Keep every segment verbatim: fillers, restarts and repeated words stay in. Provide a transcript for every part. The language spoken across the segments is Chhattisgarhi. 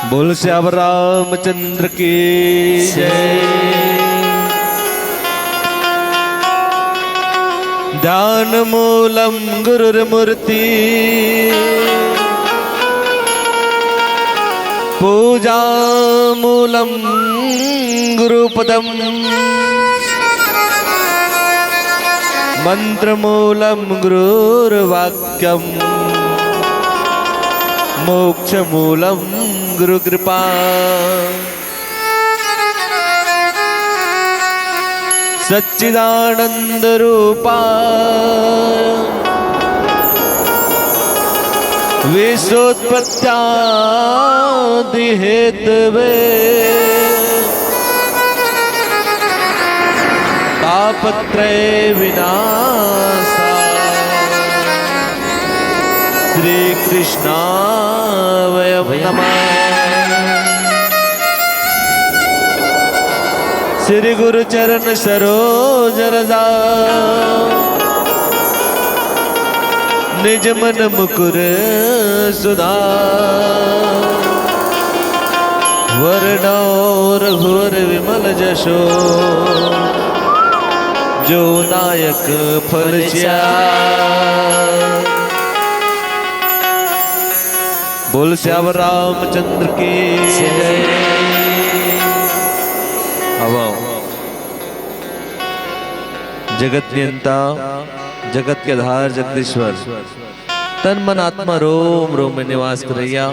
बोल सियावर रामचंद्र की जय। ध्यान मूलम गुरुर्मूर्ति, पूजा मूलम गुरुपदम, मंत्र मूलम गुरुर्वाक्यम, मोक्ष मूलम गुरु कृपा। सच्चिदानंद रूपा विश्वोत्पत्त्यादि हेतवे, तापत्रय विनाशा श्री कृष्णा वयम नमः। श्री गुरु चरण सरोज रजा, निज मन मुकुर सुधा। वरणौ रघुवर विमल जसो, जो नायक फल च्या। बोल सियावर रामचंद्र की जय। अब आओ। जगत नियंता, जगत के आधार जगदीश्वर, तन मन आत्मा रोम रोम में निवास करैया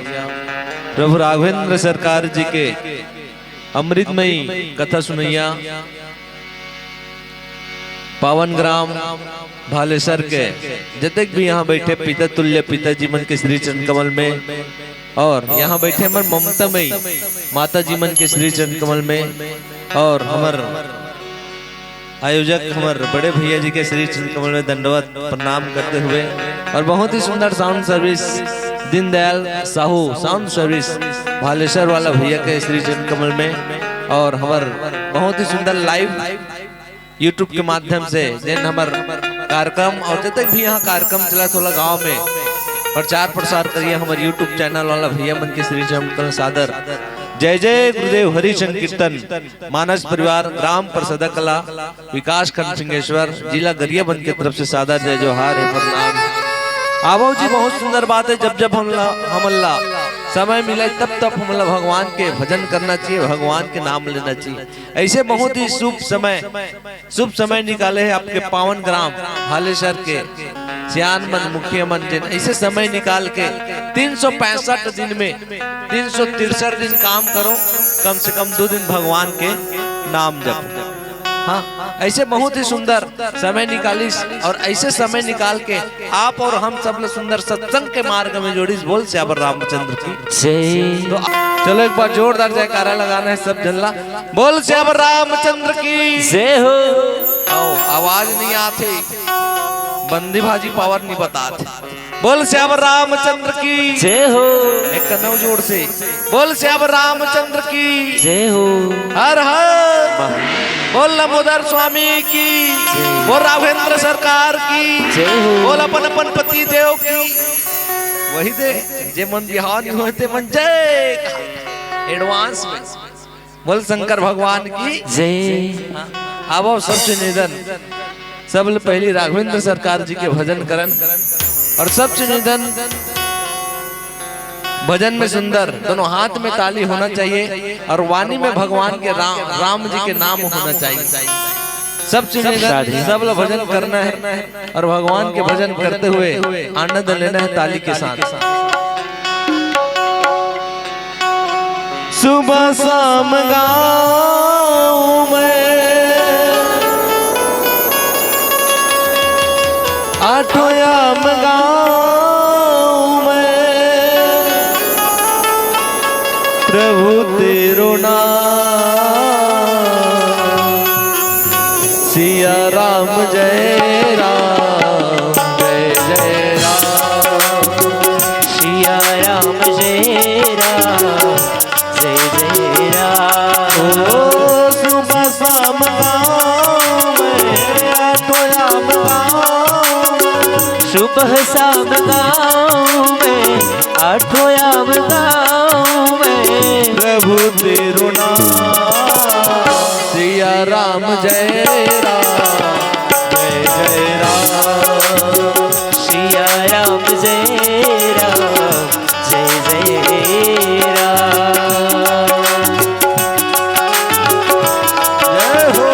प्रभु राघवेंद्र सरकार जी के अमृतमयी कथा सुनैया पावन ग्राम भालेसर के जतेक भी यहाँ बैठे पिता तुल्य पिताजी मन के श्री चरण कमल में, और यहाँ बैठे हमर ममतामयी माता जी मन के श्री चरण कमल में, और हमर आयोजक हमर बड़े भैया जी के श्री चरण कमल में दंडवत प्रणाम करते हुए, और बहुत ही सुंदर sound service Deendayal Sahu sound service Bhalesar वाला भैया के श्री चरण कमल में, और हमर बहुत ही सुंदर लाइव YouTube के माध्यम से जेन हमर कार्यक्रम और जतक भी यहाँ कार्यक्रम चलत हे ओला गाँव में प्रचार प्रसार करिया हमर YouTube चैनल वाला भैया मन के श्री चरण कमल सादर जय जय गुरुदेव हरि संकीर्तन। मानस परिवार, ग्राम परसदा कला, विकास खंड सिंहेश्वर, जिला गरियाबंद के तरफ से सादर जय जोहार हे, प्रणाम। आवो जी, बहुत सुंदर बात हे, जब जब हमला, हमन ला समय मिले तब तब हमन ला भगवान के भजन करना चाहिए, भगवान के नाम लेना चाहिए। ऐसे बहुत ही शुभ समय, शुभ समय निकाले हे आपके पावन ग्राम भालेसर के सियान मन, मुखिया मन, जेन ऐसे समय निकाल के तीन सौ पैंसठ दिन में तीन सौ तिरसठ दिन काम करो, कम से कम दो दिन भगवान के नाम जपो। हाँ, ऐसे बहुत ही सुंदर समय निकालिस और ऐसे समय निकाल के आप और हम सब ला सुंदर सत्संग के मार्ग में जोड़िस। बोल सियावर रामचंद्र की जय। तो चलो एक बार जोरदार जयकारा लगाना हे सब झन ला। बोल सियावर रामचंद्र की जय हो। आओ, आवाज नहीं आथे, बंदी भाजी पावर नहीं बताथे। बोल सियावर रामचंद्र की जय हो। एक कनव जोर से बोल सियावर रामचंद्र की जय हो। हर हर। बोल लंबोदर स्वामी की जय। बोल राघवेंद्र सरकार की जय हो। बोल अपन अपन पति देव की। वही दे, जे मन बिहाव नहीं होय ते मन जय एडवांस में। बोल शंकर भगवान की जय। हाँ, आवो सबसे निवेदन, सबले पहली राघवेंद्र सरकार जी के भजन करन और सबसे निवेदन भजन में सुंदर दोनों हाथ में ताली होना चाहिए और वाणी में भगवान के राम, राम जी के नाम होना चाहिए। सबसे निवेदन, सब लोग भजन करना है और भगवान के भजन करते हुए आनंद लेना है ताली के साथ। सुबह शाम गाऊं मैं, आठों याम गाऊं मैं, प्रभु तेरो नाम। सिया राम जय राम, जय जय राम। सिया राम जय राम, जय जय राम। ओ सुबह शाम गाऊं मैं, आठों याम गाऊं। सुबह शाम गाऊं मैं, आठों याम गाऊं मैं प्रभु तेरो नाम। सिया राम जय राम, जय जय राम। सिया राम जय राम, जय जय राम। जय हो।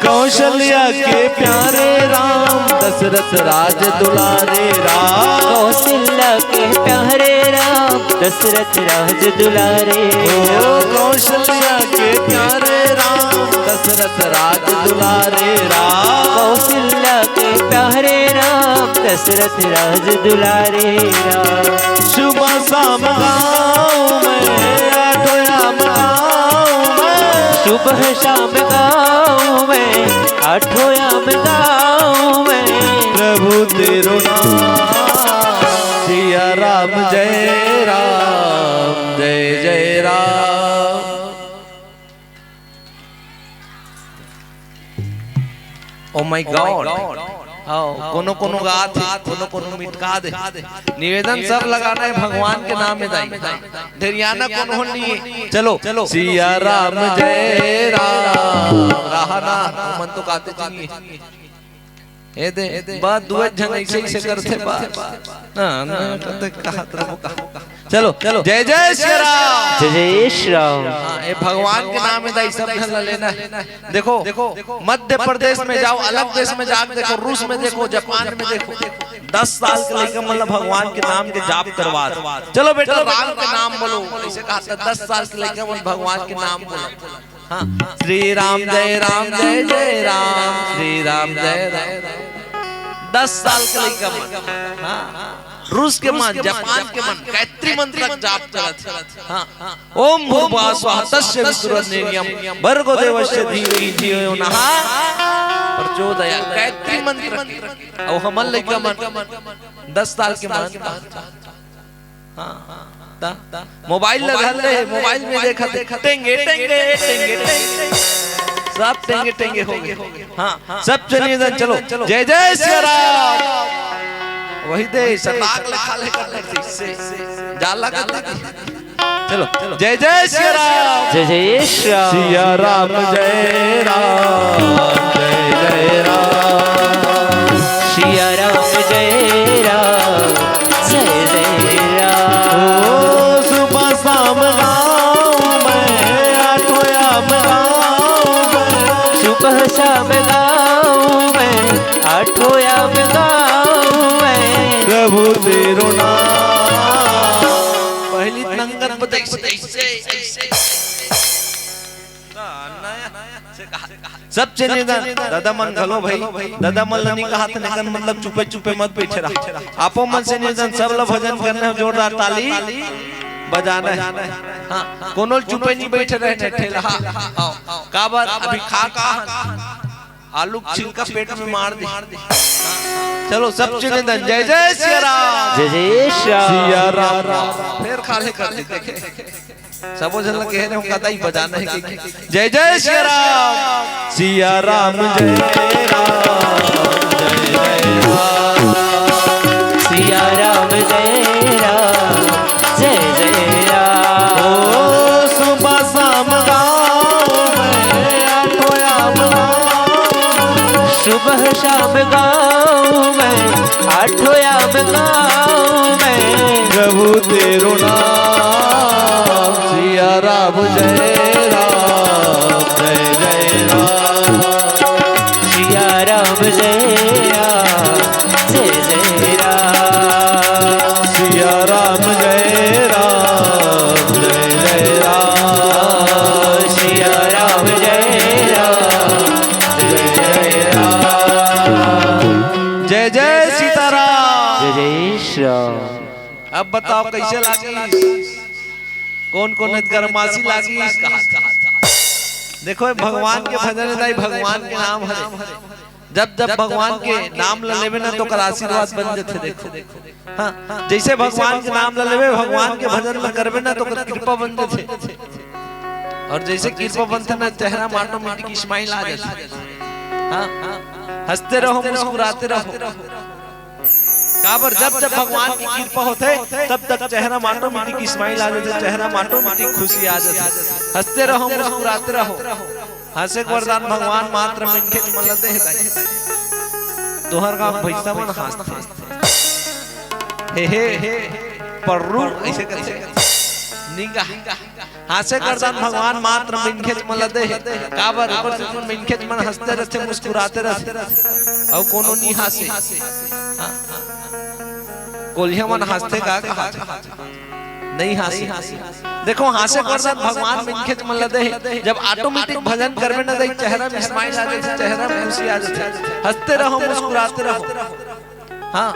कौशल्या के प्यारे राम, दशरथ राज दुलारे राम। कौशल्या के प्यारे राम, दशरथ राज दुलारे ओ राम। कौशल्या के प्यारे राम, दशरथ राज दुलारे राम। कौशल्या के प्यारे राम, दशरथ राज दुलारे राम। सुबह शाम गाऊं मैं, आठों याम गाऊं मैं। सुबह शाम गाऊं मैं, आठों याम गाऊं मैं। प्रभु तेरो नाम। सिया राम जय राम, जय जय राम। Oh my God। हाँ, कोनो कोनो गात हे, कोनो कोनो मिटका दे। निवेदन सब लगाना हे भगवान के नाम में दाई। ढेरियाना कोनो नहीं हे। चलो, सिया राम जय राम। रहा ना, मन तो गाते जी। ए दे, बस दुए झन ऐसे ऐसे करथे बस। ना, ना, तो कहत रहो का। चलो, चलो, जय जय श्री राम। जय जय श्री राम। हाँ, ये भगवान के नाम में दाई सब झन ला लेना हे। देखो, मध्य प्रदेश में जाओ, अलग देश में जाके देखो, रूस में देखो, जापान में देखो, दस साल के लइका मन ला भगवान के नाम के जाप करवात। चलो बेटा, राम के नाम बोलो, ऐसे कहा था, दस साल के लइका मन भगवान के नाम बोलो। हाँ, श्री राम जय राम जय जय राम, श्री राम जय राम। दस साल के लइका मन, हाँ, रूस के मन, जापान के मन, गायत्री मंत्र के जाप करत हे। हाँ, ओम भूर्भुवः स्वः तस्य वितुर्वरेण्यं भर्गो देवस्य धीमहि धियो यो नः प्रचोदयात्। गायत्री मंत्र। अउ हमर लइका मन दस साल के मन, हाँ, ता मोबाइल ला धर ले, मोबाइल में देखत हे, टेंगे, टेंगे, टेंगे, टेंगे। सब टेंगे, टेंगे हो गे। हाँ, सब चलिए दन, चलो। जय जय सिया राम। वही दे, सताक ले खा ले कर ले, इससे जाला कर दे। चलो, जय जय सिया राम। जय जय सिया राम। सिया राम जय राम, जय जय राम। सिया राम जय राम, जय जय राम। ओ सुबह शाम गाऊं मैं, आठों याम गाऊं मैं। सुबह शाम गाऊं मैं, आठों याम गाऊं मैं। प्रभु तेरो नाम। पहली नंगत बताई से, से, से। सब चेने दा-, दादा मन घलो भाई, दादा मन ल नी कहा था, लेकिन मतलब चुपे चुपे मत बैठे रहा। आपो मन से निवेदन, सब ल भजन करना हे, जोरदार ताली बजाना हे। हाँ, कोनो ल चुपे नहीं बैठे रहने ठेला। हाँ, काबर अभी खा का हन? आलू के छिलका पेट में मार दे। चलो, सब चेने दन, जय जय सिया राम। जय जय सिया। सिया राम। फिर खा ले कर दे, देखे। सबो झन लगे हे, हम कतई बजाना हे कि जय जय सिया राम। सिया राम जय राम, जय जय राम। सिया राम जय राम, जय जय राम। ओ सुबह शाम गाऊं मैं, आठों याम गाऊं मैं। सुबह शाम गाऊं मैं, आठों याम गाऊं मैं। प्रभु तेरो नाम। सिया राम जय राम, जय जय राम। सिया राम जय राम, जय जय राम। सिया राम जय राम, जय जय राम। सिया राम जय राम, जय जय राम। जय जय सीताराम। जय जय श्री राम। अब बताओ, कैसे लागिस? कौन कौन गरमासी लागिस? कहा, देखो, भगवान के भजन हे दाई, भगवान के नाम हरे। जब जब भगवान के नाम ल लेबे ना, तो ओकर आशीर्वाद बन जथे। देखो, हाँ, जैसे भगवान के नाम ल लेबे, भगवान के भजन ल करबे ना, तो ओकर कृपा बन जथे। और जैसे कृपा बनथे ना, चेहरा में automatic smile आ जाथे। हाँ, हंसते रहो, मुस्कुराते रहो। काबर, जब जब भगवान के कृपा होथे, तब तब चेहरा में automatic smile आ जाथे, चेहरा में automatic खुशी आ जाथे। हंसते रहो, मुस्कुराते रहो। हंसे के वरदान भगवान मात्र मनखेच मन ल दे हे दाई। तोहर गांव भैंसा मन हंसथे, हे हे, पर्रू, ऐसे करथे। निंगा। हंसे के वरदान भगवान मात्र मनखेच मन ल दे हे। काबर? ओकर से मनखेच मन हंसते रथे, मुस्कुराते रथे। अउ कोनो नी हंसे। हाँ। कोलिहा मन हंसथे का? कहा, नहीं हंसे। देखो, हंसे के वरदान भगवान मनखेच मन ल दे हे। जब automatic भजन करबे ना दाई, चेहरा में smile आ जाथे, चेहरा में खुशी आ जाथे। हंसते रहो, मुस्कुराते रहो। हाँ,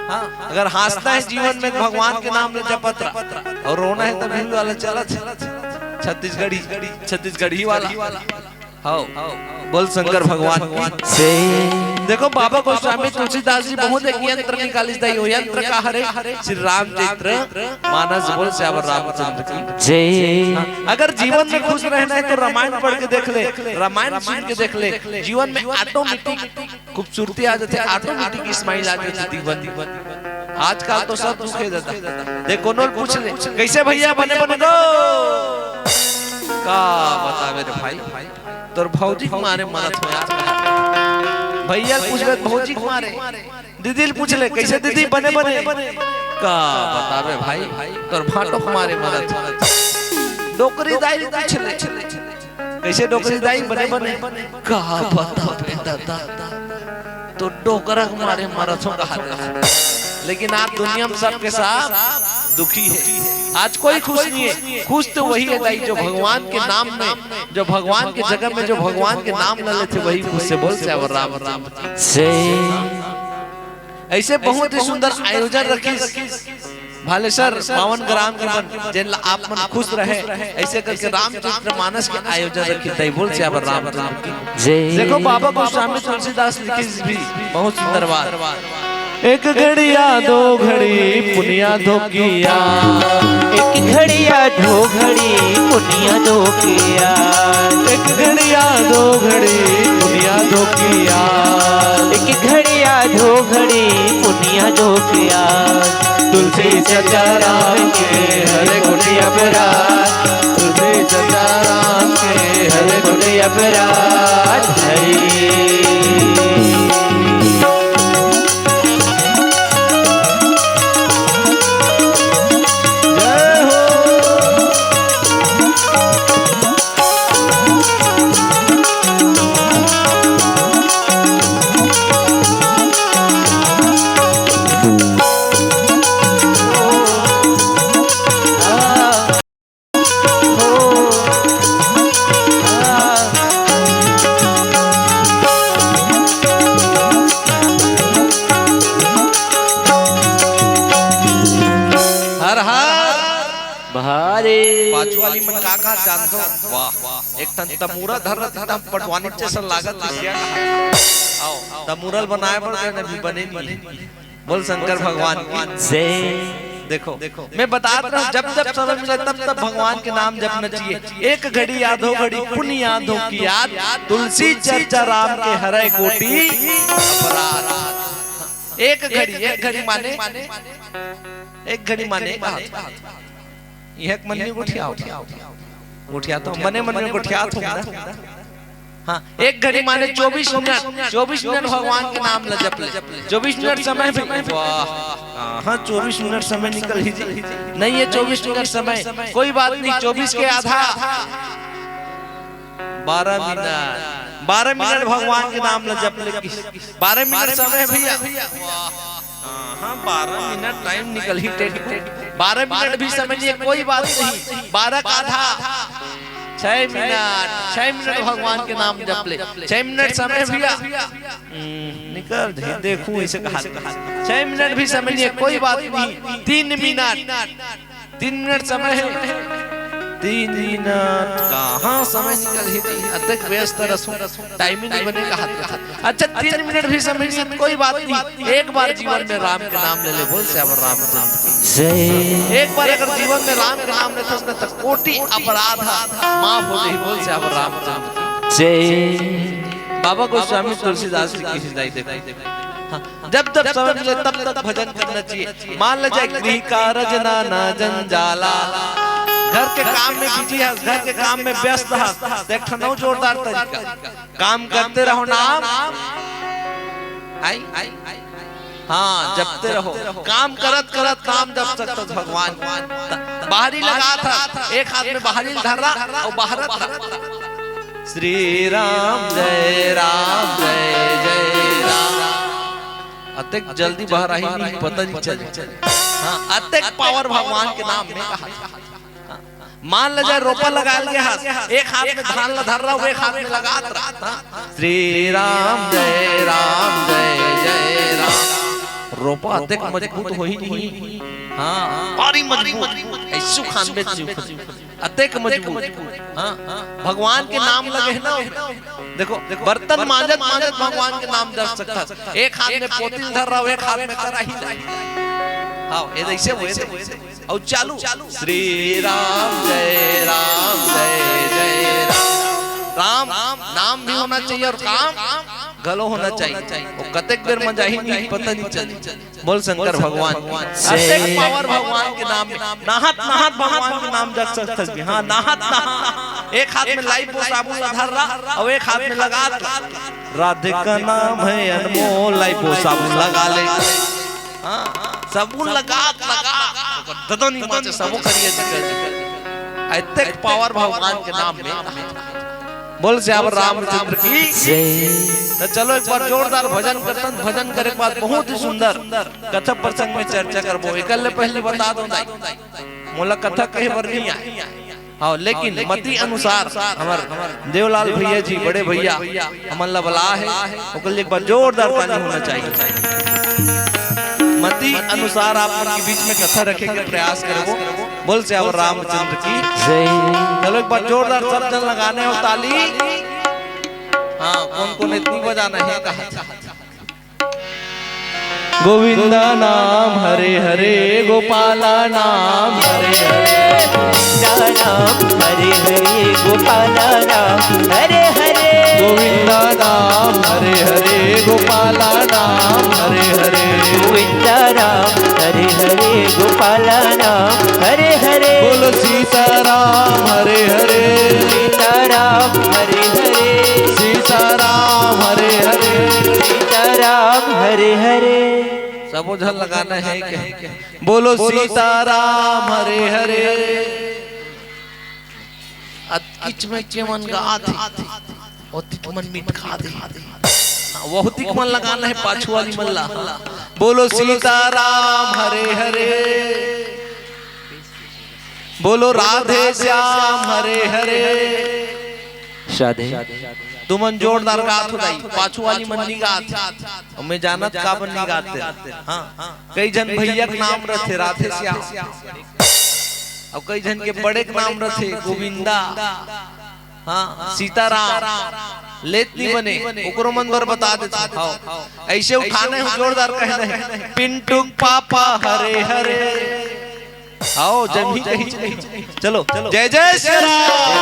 अगर हंसना हे जीवन में, भगवान के नाम ल जपत रह, अउ रोना हे, तब हिंदी वाला चलत हे, छत्तीसगढ़ी, छत्तीसगढ़ी वाला। हव, बोल शंकर भगवान की। देखो, बाबा गोस्वामी तुलसीदास जी बहुत एक यंत्र निकालिस दाई। वो यंत्र का हरे? श्री रामचरित मानस। बोल सियावर रामचंद्र की। हाँ, अगर जीवन में खुश रहना हे तो रामायण पढ़ के देख ले, रामायण सुन के देख ले, जीवन में automatic खूबसूरती आ जाथे, automatic smile आ जाथे जीवन। आजकल तो सब दुख हे दादा। देख, कोनो ल पूछ ले, "कैसे भैया, बने बने दो?" का बतावे रे भाई, तोर भौजी के मारे मरत हो यार। भैया ल पूछबे त भौजी के मारे, दीदी ल पूछ ले, "कैसे दीदी, बने बने?" का बतावे भाई, तोर भांटो के मारे मरत हो। डोकरी दाई ल पूछ ले, कैसे डोकरी दाई, बने बने? का बताबे दादा, तो डोकरा के मारे मरत हो कहा दे। लेकिन आज दुनिया में सबके सब दुखी हे। आज कोई खुश नहीं हे। खुश तो वही हे दाई, जो भगवान के नाम में, जो भगवान के जगह में, जो भगवान के नाम ल लेथे, वही खुश हे। बोल सियावर रामचंद्र की। ऐसे बहुत ही सुंदर आयोजन रखिस भालेसर पावन ग्राम के मन, जेन ला आप मन खुश रहे, ऐसे करके रामचरित मानस के आयोजन रखिस दाई। बोल सियावर रामचंद्र की। देखो, बाबा गोस्वामी तुलसीदास लिखिस भी बहुत सुंदर बात। एक घड़िया दो घड़ी पुनिया धोकिया। एक घड़िया दो घड़ी पुनिया धोकिया। एक घड़िया दो घड़ी पुनिया धोकिया। एक घड़िया दो घड़ी पुनिया धोकिया। तुलसी चर्चा राम के हरे कोटि अपराध। तुलसी चर्चा राम के हरे कोटि अपराध। हरि। जय हो। हर हर महादेव। पाछू वाली मन का का जानथो? वाह, एक ठन तमूरा धर रथे त पटवानी जैसन लागत हे। आओ, तमूरा ल बनाए बर देन अभी बने नहीं। बोल शंकर भगवान की जय। देखो, मैं बतात रहा हूँ, जब जब समय मिले तब तब भगवान के नाम जपना चाहिए। एक घड़ी या दो घड़ी पुनिया धोकिया, तुलसी चर्चा राम के हरै कोटि अपराध। एक घड़ी, एक घड़ी माने, एक घड़ी माने एक हाथ। इहक मन में गोठियाओ, गोठिया तो मने मन में गोठियात हूँ ना। हाँ, एक घड़ी माने चौबीस मिनट, चौबीस मिनट भगवान के नाम ल जप ले। चौबीस मिनट समय भी, वाह, हाँ, चौबीस मिनट समय निकलही जी। नहीं हे चौबीस मिनट समय, कोई बात नहीं, चौबीस के आधा, बारह मिनट, बारह मिनट भगवान के नाम ल जप ले। बारह मिनट समय हे भैया, हाँ, बारह मिनट time निकलही टेट। बारह मिनट भी समय नहीं हे, कोई बात नहीं, बारह का आधा। छह मिनट, छह मिनट भगवान के नाम जप ले। छह मिनट समय भैया, हम्म, निकल दे, देखूं इसे कहा। छह मिनट भी समय नहीं है, कोई बात नहीं। तीन मिनट, तीन मिनट समय है। तीन मिनट कहाँ समय निकल ही नहीं, अतक व्यस्त रसूं, टाइम ही नहीं बने कहा। अच्छा, तीन मिनट भी समय नहीं, कोई बात नहीं। एक बार जीवन में राम के नाम ले ले, बोल सियावर रामचंद्र की जय। एक बार अगर जीवन में राम के नाम लेथस ना, तो कोटि अपराध माफ हो जाही, बोल सियावर रामचंद्र की जय। बाबा गोस्वामी तुलसीदास जी की हिदायत देखो। हाँ, जब जब समय मिले तब तब भजन करना चाहिए। मान ले जाए गृह कारज नाना जंजाला, घर के काम में बिजी है, घर के काम में व्यस्त है, तो एक ठन अउ जोरदार तरीका, काम करते रहो नाम। आई, आई, आई। हाँ, जपते रहो। काम करत करत नाम जप सकत हस भगवान। बाहरी लगात हस, एक हाथ में बाहरी ल धर रहा अउ बाहरत रहा। श्री राम जय राम जय जय राम। अतेक जल्दी बाहर आही नहीं, पता नहीं चले। हाँ, अतेक पावर भगवान के नाम में कहा। मान ले जाए रोपा लगा ले हस, एक हाथ में धान ला धर रहा, एक हाथ में लगात रहा। हाँ। श्री राम जय राम जय जय राम। रोपा अतेक मजबूत होही नहीं। हाँ, भारी मजबूत। ऐसू खान में चुप। अतेक मजबूत। हाँ, भगवान के नाम लगे है ना। देखो, बर्तन मांजत मांजत भगवान के नाम जप सकता। एक हाथ में पोतिल धर रहा, एक हाथ में कराही। हाँ, ये ऐसे हुए थे। अउ चालू, श्री राम जय राम जय जय राम। राम नाम भी होना चाहिए अउ काम घलो होना चाहिए। वो कतेक बेर में जाही नहीं, पता नहीं चली। बोल शंकर भगवान की। जय। अतेक पावर भगवान के नाम में। नहात नहात भगवान के नाम जप सकत हस। हाँ, नहात नहात। एक हाथ में लाइफबॉय साबुन ला धर रहा अउ एक हाथ में लगात रहा। राधे का नाम है अनमोल, लाइफबॉय साबुन लगा ले। हाँ, साबुन लगात लगात। ददनी माचे सबो करिए निकल। अतेक पावर भगवान के नाम में। बोल सियावर रामचंद्र की जय। तो चलो एक बार जोरदार भजन करतन, भजन करे के बाद बहुत ही सुंदर कथा प्रसंग में चर्चा करबो। एकर ले पहले बता दो दाई, मोला कथा कहे बर नहीं आए। हाँ, लेकिन मति अनुसार हमर देवलाल भैया जी, बड़े भैया, हमन ला बला है, ओकर लिए एक बार जोरदार ताली होना चाहिए। मति अनुसार आप मन के बीच में कथा रखे के प्रयास करबो। बोल सियावर रामचंद्र की जय। चलो एक बार जोरदार सब जन लगाने हो ताली। हाँ, कौन कौन इतनी बजाना है कहा। गोविंदा नाम हरे हरे, गोपाला नाम हरे हरे। गोविंदा नाम हरे हरे, गोपाला नाम हरे हरे। गोविंदा नाम हरे हरे, गोपाला नाम हरे हरे। गोविंदा नाम हरे हरे, गोपाला नाम हरे हरे। बोलो सीताराम हरे हरे। सीताराम हरे हरे। सीताराम हरे हरे। सीताराम हरे हरे। सबो झन लगाना है क्या? बोलो सीताराम हरे हरे। अतकिच में के मन गात हे, ओतिक मन मिटका दे। वहतिक मन लगाना है पाछू वाली मन ला। बोलो सीताराम हरे हरे। बोलो राधे श्याम हरे हरे। राधे। तुमन जोरदार गात हो दाई, पाछू वाली मन नी गात। अउ मैं जानत काबर नी गात हे। हाँ, कई झन भैया के नाम रथे राधे श्याम, अउ कई झन के बड़े के नाम रथे गोविंदा। हाँ, सीताराम लेत नी बने, ओकरो मन बर बता देते। हाँ, ऐसे उठाने हो जोरदार कहने हैं, पिंटू पापा हरे हरे। आओ, जब ही कही चलो, जय जय श्री राम।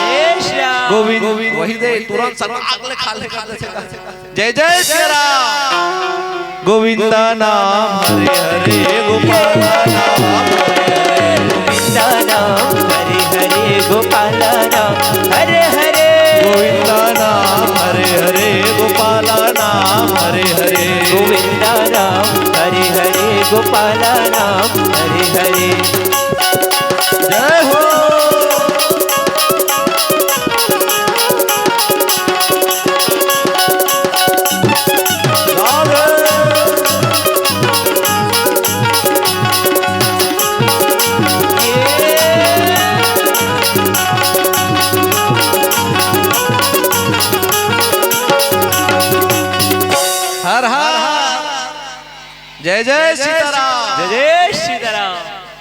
जय श्री राम। गोविंद, वही दे, तुरंत सब आग ले खा ले, खा ले, खा ले। जय जय श्री राम। गोविंदा नाम हरे हरे, गोपाला नाम हरे हरे। गोविंदा नाम हरे हरे, गोपाला नाम हरे हरे। गोविंदा नाम हरे हरे, गोपाला नाम हरे हरे। गोविंदा नाम हरे हरे, गोपाला नाम हरे हरे। जय हो। राधे।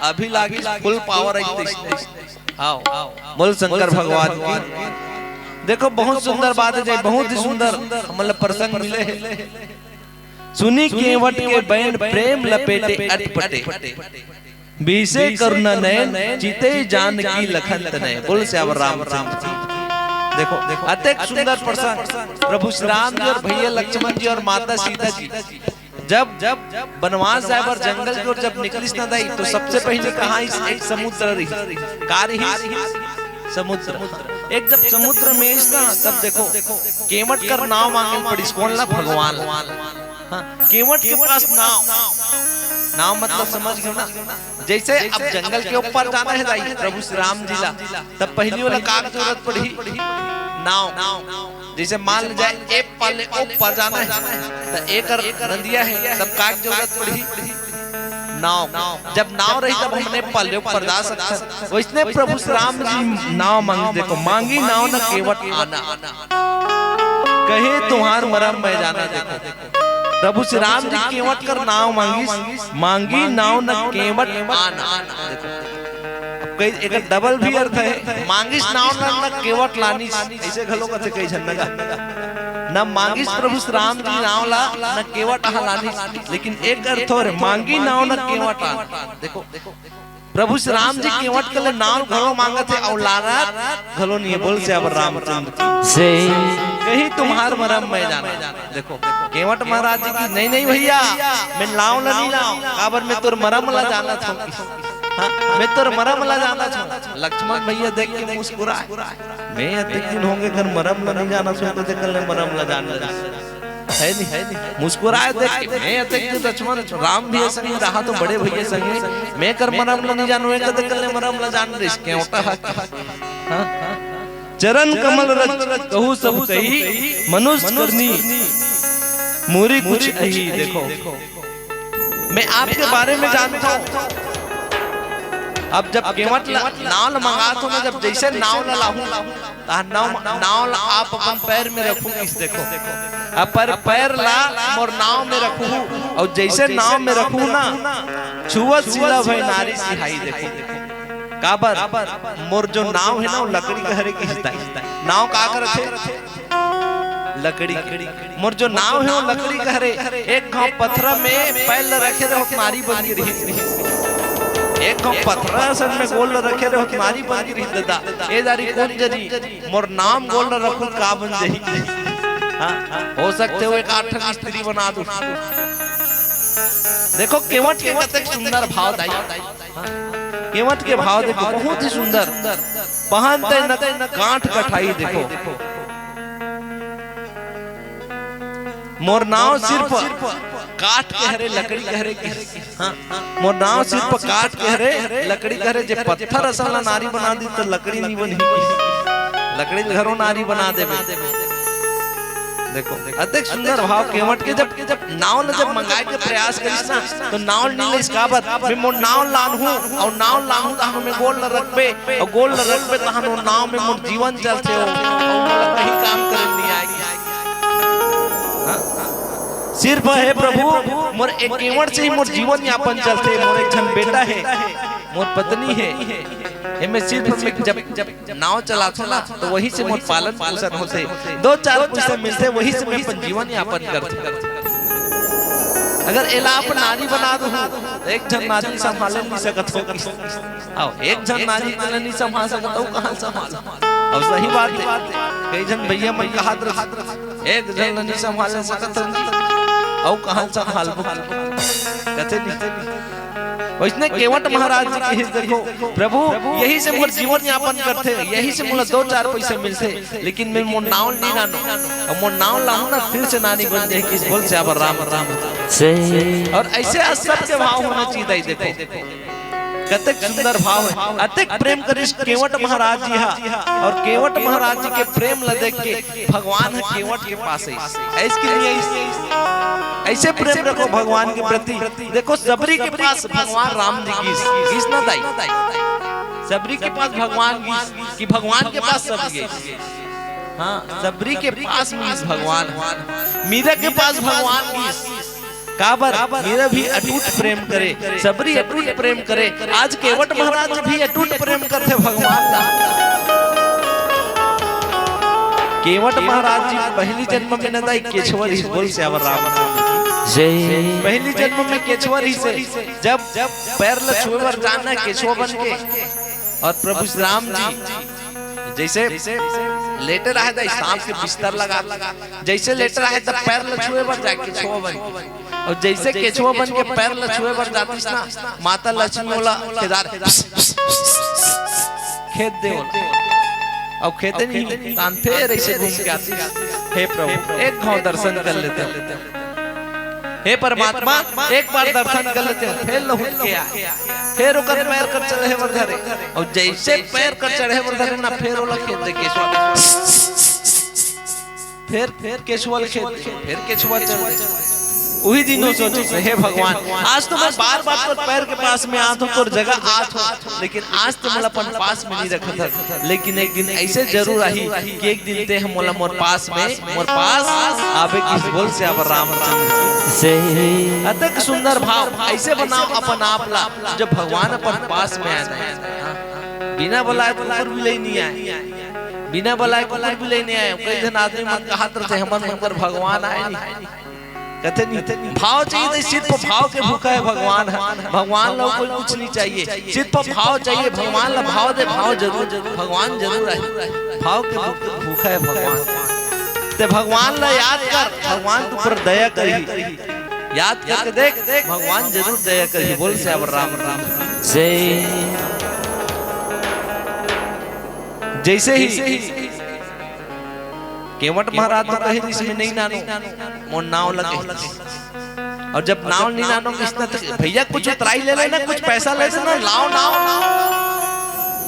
अभी लागिस full power आई तइसने। आओ, बोल शंकर भगवान की। देखो, बहुत सुंदर बात हे, बहुत ही सुंदर, मतलब, प्रसंग मिले हे। सुनि केवट के बइन प्रेम लपेटे अटपटे, बिहसे करुणा नयन चितहि जानकी लखन तनय। बोल सियावर रामचंद्र जी। देखो, अतेक सुंदर प्रसंग, प्रभु श्री राम जी और भैया लक्ष्मण जी और माता सीता जी जब, जब बनवास जाए बर जंगल के ओर जब निकलिस ना दाई, तो सबसे पहिले कहाँ आइस? एक समुद्र रहिस। का रहिस? समुद्र। एक जब समुद्र में आइस ना, तब देखो, केवट कर नाव मांगे ल पड़िस। कोन ला? भगवान ला। हाँ, केवट के पास नाव। नाव मतलब समझ गयो ना? जइसे अब जंगल के ऊपर जाना हे दाई, प्रभु श्री राम जी ला, तब पहिली ओला का जरूरत पड़ही? नाव। जइसे मान ले जाए, ए पार ले ओ पार जाना हे, त एकर नदिया हे, तब का जरूरत पड़ही? नाव। जब नाव रही, तब हमन ए पार ले ओ पार जा सकथन। वइसने प्रभु श्री राम जी नाव मांगिस। देखो, मांगी नाव न केवट आना, कहे तुम्हार मरम मैं जाना। देखो, प्रभु श्री राम जी केवट कर नाव मांगिस, मांगी नाव न केवट आना। देखो, अब कई, एकर double भी अर्थ हे, मांगिस नाव न, न केवट लानिस, अइसे घलो कथे कई झन नगा। न मांगिस प्रभु श्री राम जी नाव ला, न केवट आहा लानिस, लेकिन एक अर्थ और हे, मांगी नाव न केवट आना। देखो, प्रभु श्री राम जी केवट के ले नाव घलो मांगत हे अउ लानत घलो नइ हे। बोल सियावर रामचंद्र की। से कही तुम्हार मरम मैं जाना। देखो, केवट महाराज जी कहिस, नहीं, नहीं भैया, मैं नाव ला नइ लांव, काबर मैं तोर मरम ला जानत हंव। हाँ, मैं तोर मरम ला जानत हंव। लक्ष्मण भैया देख के मुस्कुराए, मैं अतेक दिन होगे कर मरम ला नइ जानत हंव, त एकर ले मरम ला जान ले। हे नहीं, हे नहीं। मुस्कुराए देख के, मैं अतेक दिन लक्ष्मण, राम भैया संगे रहा तो बड़े भैया संगे, मैं कर मरम ला नइ जानंव, ए कते कर ले मरम ला जान ले, इसके उठा। हाँ? चरण कमल रज कहु सब कही, मनुष्य करनी मोरी कुछ अही। देखो, मैं आपके बारे में जानता हूँ। अब जब केवट ला, नाव ला मंगात हंव ना, जब जइसे नाव ला लाहूं, त नाव, नाव ला आप अपन पैर में रखहू कहिस। देखो, अपन पैर ला मोर नाव में रखहू, अउ जइसे नाव में रखहू ना, छुवत शीला भई नारी सिहाई। देखो, काबर? मोर जो नाव हे ना, ओ लकड़ी के हरे कहिस दाई। नाव का कर थे? लकड़ी के। मोर जो नाव हे, ओ लकड़ी के हरे। एक घांव पथरा में पैर ला रखे रहों त नारी बन गे रही। एक घांव पथरा असन में गोड़ ला रखे रहों त नारी बन गे रही दादा। ए दारी कोन जनी मोर नाव में गोड़ ला रखहू त का बन जाही? हाँ, हो सकथे ओ एक आठ ठन स्त्री बना दूं। देखो, केवट के कतेक सुंदर भाव दाई। हाँ, केवट के भाव देखो, बहुत ही सुंदर। पहन तै न कांट कठाई। देखो, मोर नाव सिर्फ काठ के हरे, लकड़ी के हरे। हाँ, मोर नाव सिर्फ काठ के हरे, लकड़ी के हरे। जे पत्थर असन ला नारी बना दिस, त लकड़ी नइ बनही, लकड़ी ल घलो नारी बना देबे। देखो, अतेक सुंदर भाव केवट के। जब, जब नाव ला जब मंगाए के प्रयास करिस ना, त नाव नइ लाइस। काबर? मैं मोर नाव लानहूं, अउ नाव लानहूं, तहां में गोड़ ला रखबे, अउ गोड़ ला रखबे, तहां ओ नाव में मोर जीवन चलथे, अउ मोला कहीं काम करे नइ आय। हाँ? सिर्फ हे प्रभु, मोर ए केवट से ही मोर जीवन यापन चलथे। मोर एक झन बेटा हे, मोर पत्नी हे, एमे सिर्फ मैं जब, जब नाव चलाथंव ना, त वही से मोर पालन पोषण होथे, दो चार पइसा मिलथे, वही से मैं अपन जीवन यापन करथंव। अगर एला अपन नारी बना दूं, त एक झन नारी संभाले नइ सकत हों। अउ एक झन नारी ल नइ संभाल सकत, अउ कहां संभाल? अउ सही बात हे, कई झन भैया मन कहात रहिथे, एक झन ल नइ संभाल सकत हन जी, अउ कहां संभालबो? कथे नहीं। वइसने केवट महाराज जी कहिस, देखो प्रभु, यही से मोर जीवन यापन करथे, यही से मोला दो चार पइसा मिलथे, लेकिन मैं मोर नाव नइ लानंव। अउ मोर नाव लाहूं ना, फिर से नारी बन जाही कहिस। बोल सियावर रामचंद्र। से अउ अइसे सबके भाव होना चाहिए दाई। देखो, कतेक सुंदर भाव हे, अतेक प्रेम करिस केवट महाराज जी हा। अउ केवट महाराज जी के प्रेम ला देख के भगवान ह केवट के पास आइस। आइस कि नहीं आइस? अइसे प्रेम रखो भगवान के प्रति। देखो, सबरी के पास भगवान राम जी गिस, गिस ना दाई? सबरी के पास भगवान गिस कि भगवान के पास सब गिस? हाँ, सबरी के पास गिस भगवान। मीरा के पास भगवान गिस। काबर? मीरा भी अटूट प्रेम करे, सबरी अटूट प्रेम करे। आज केवट महाराज भी अटूट प्रेम करथे भगवान ला। केवट महाराज जी पहली जन्म में न दाई केछवा रिहिस, बोल सियावर रामचंद्र की जय। पहली जन्म में केछवा रिहिस, जब पैर ल छुए बर जाना केछवा बन के, और प्रभु श्री राम जी जैसे लेटे रहे त सांप के बिस्तर लगा, जैसे लेटे रहे त पैर ल छुए बर जाए केछवा बन के। और जैसे केछवा बन के पैर ल छुए बर जातिस ना, माता लक्ष्मी ओला खेदार खेद दे ओला। अउ खेते नहीं, तान फेर ऐसे घूम के आतिस, हे प्रभु, एक घाव दर्शन कर लेते हो, हे परमात्मा, एक बार दर्शन कर लेते हो, फेर लहुट के आ, फेर ओकर पैर कर चढ़े बर धरे, और जैसे पैर कर चढ़े बर धरे ना, फेर ओला खेद दे केछवा, फेर, फेर केछवा ल खेद दे, फेर केछवा चढ़ दे। उही दिन वो सोचिस, हे भगवान, आज तो मैं बार-बार तोर पैर के पास में आत हूँ, तोर जगह आत हूँ, लेकिन आज तो मोला अपन पास में नहीं रखत हस, लेकिन एक दिन ऐसे जरूर आही कि एक दिन तें ह मोला मोर पास में, मोर पास आबे किस, बोल सियावर रामचंद्र की जय। अतक सुंदर भाव, ऐसे बनाओ अपन आप ला, जब भगवान अपन पास में आ जाए। बिना बुलाए कुकुर बिलाई नहीं आए, बिना बुलाए कुकुर बिलाई नहीं आए। कई झन आदमी मन कहत रहिथे, हमर मन कर भगवान आए नहीं। कथे नहीं, भाव चाहिए, तो सिर्फ भाव के भूखा है भगवान ह। भगवान ला कोई कुछ नहीं चाहिए, सिर्फ भाव चाहिए। भगवान ला भाव दे, भाव जरूर, भगवान जरूर आही। भाव के भूख-, भूखा है भगवान। ते भगवान ला याद कर, भगवान के ऊपर दया करही। याद करके देख, भगवान जरूर दया करही। बोल सियावर राम राम। जय। जैसे ही केवट महाराज तो कहे, "इसमें नहीं नानो, मोर नाव लगे।" और जब नाव नहीं नानो किसना, तो भैया कुछ उतराई ले लेना, कुछ पैसा ले लेना, लाओ नाव।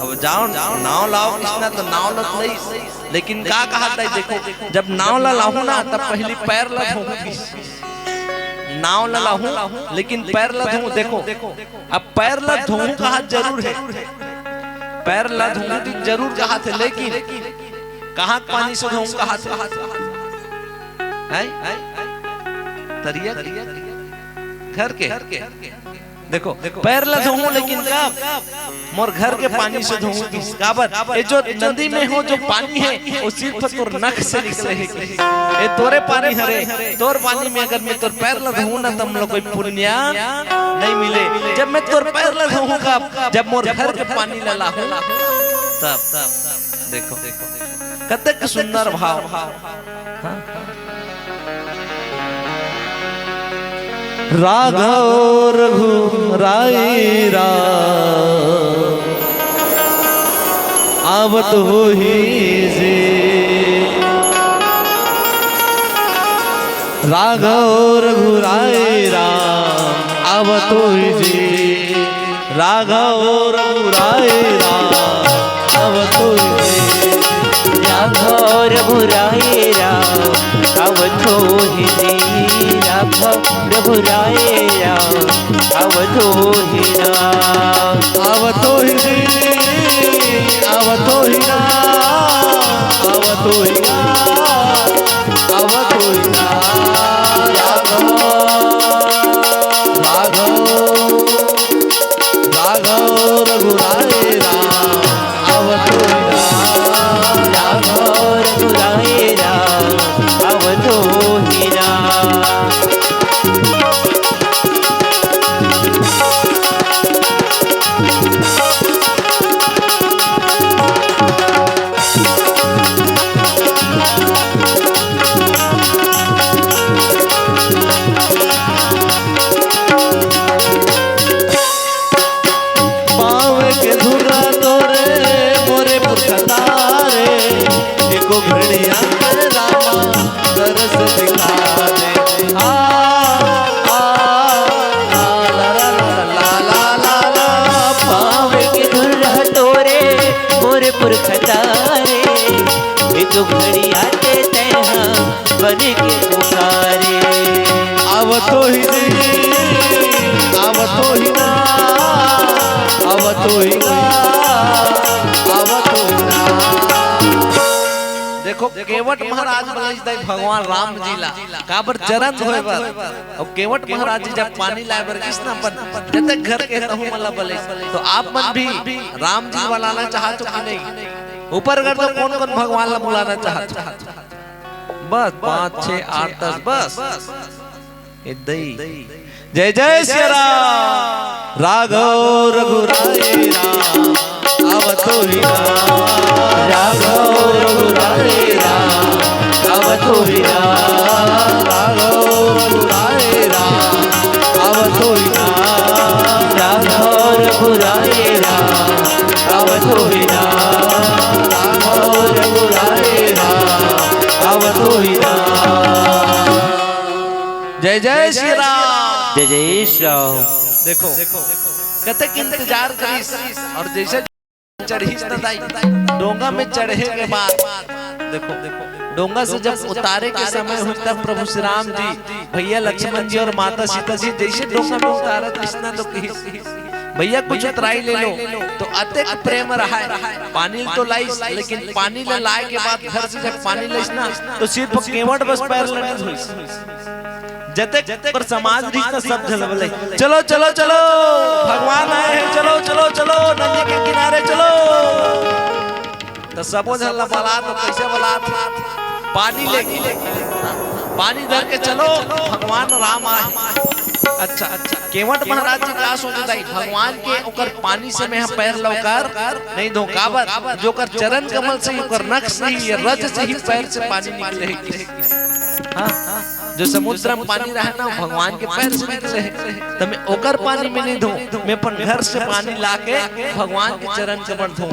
अब जाओ नाव लाओ किसना, तो नाव लग लई। लेकिन का कहा था, देखो, जब नाव ला लाहू ना, तब पहली पैर ला धोहू किस। नाव ला लाहू, लेकिन पैर ला धोहू। देखो, अब पैर ला धोहू कहा जरूर है, पैर ला धोहू भी जरूर कहा थे, लेकिन कहाँ के पानी से धोहू कहा थे? हैं? तरिया के? घर के? देखो, पैर ला धोहू, लेकिन कब? मोर घर के पानी से धोहू किस। काबर? ये जो नदी में हो, जो पानी है, वो सिर्फ तोर नख से निकले है। ये तोरे पानी हरे, तोर पानी में अगर मैं तोर पैर ला धोहू ना, तब मोला कोई पुण्य नहीं मिले। जब मैं तोर पैर ला धोहू कब? जब मोर घर के पानी ला लाहू, तब। देखो, कतक सुंदर भाव। हाँ? राघव रघुराई राम आवत होही जी। राघव रघुराई राम आवत होही जी। राघव रघुराई राम आवत होही जी। राघव रघुराई राम आवत होही जी। राघव रघुराई राम आवत होही ना। आवत होही जी, आवत होही ना, आवत होही ना, आवत होही ना। राघव, राघव, राघव रघुराई राम आवत होही ना। राघव रघुराई राम आवत होही ना। पाँव के धुर्रा तोरे मोरे पुरखा तारे, एको घड़ी आकर रामा दरस दिखा दे। आ, आ, आ, ला, ला, ला, ला। पाँव के धुर्रा तोरे मोरे पुरखा तारे, एको घड़ी आते तैहा बन के पुकारे। आवत होही जी, आवत होही ना, आवत होही ना, आवत होही ना। देखो, केवट महाराज बलइस दाई भगवान राम जी ला, काबर चरण धोए बर। अउ केवट महाराज जी जब पानी लाए बर गिस ना, अपन जतेक घर के तहूं मन ला बलइस, तो आप मन भी राम जी ला बुलाना चाहत हो कि नहीं? ऊपर कर तो कोन कोन भगवान ला बुलाना चाहत हो? बस पाँच, छह, आठ, दस, बस। ए दई। जय जय सिया राम। राघव रघुराई राम, अब तो ही राम। राघव रघुराई राम, अब तो ही राम। राघव रघुराई राम, अब तो ही राम। राघव रघुराई राम, अब तो ही राम। राघव रघुराई राम, अब तो ही राम। जय जय श्री राम। जय जय श्री राम। देखो, कतक इंतजार करिस अउ जइसे चढ़िस न दाई, डोंगा में चढ़े के बाद देखो, डोंगा से जब उतारे के समय होइस तब प्रभु श्री राम जी, भैया लक्ष्मण जी अउ माता सीता जी जइसे डोंगा में उतारत रहिस ना तो कहिस, "भैया कुछ उतराई ले लो।" तो अतेक प्रेम रहय, पानी ल तो लाइस, लेकिन पानी ल लाए के बाद घर से जब पानी लाइस ना, तो सिर्फ केवट बस पैर ल नइ धोइस। जतेक ओकर समाज रहिस ना, सब झन ल बलइस, "चलो, चलो, चलो, भगवान आए हैं, चलो, चलो, चलो, नदी के किनारे चलो।" त सबो झन ल बलात, कइसे बलात? पानी लेके, पानी धर के चलो, भगवान राम आए। अच्छा, अच्छा, केवट महाराज जी का सोचत हे, भगवान के ओकर पानी से मैं पैर ल ओकर नइ धों, काबर जो ओकर चरण कमल से, ओकर नख से ही, ये रज से ही पैर से पानी निकले हे। हाँ, जो समुद्र में पानी रहे ना, भगवान के पैर से निकले हे, त मैं ओकर पानी में नइ धों, मैं अपन घर से पानी लाके भगवान के चरण कमल धों।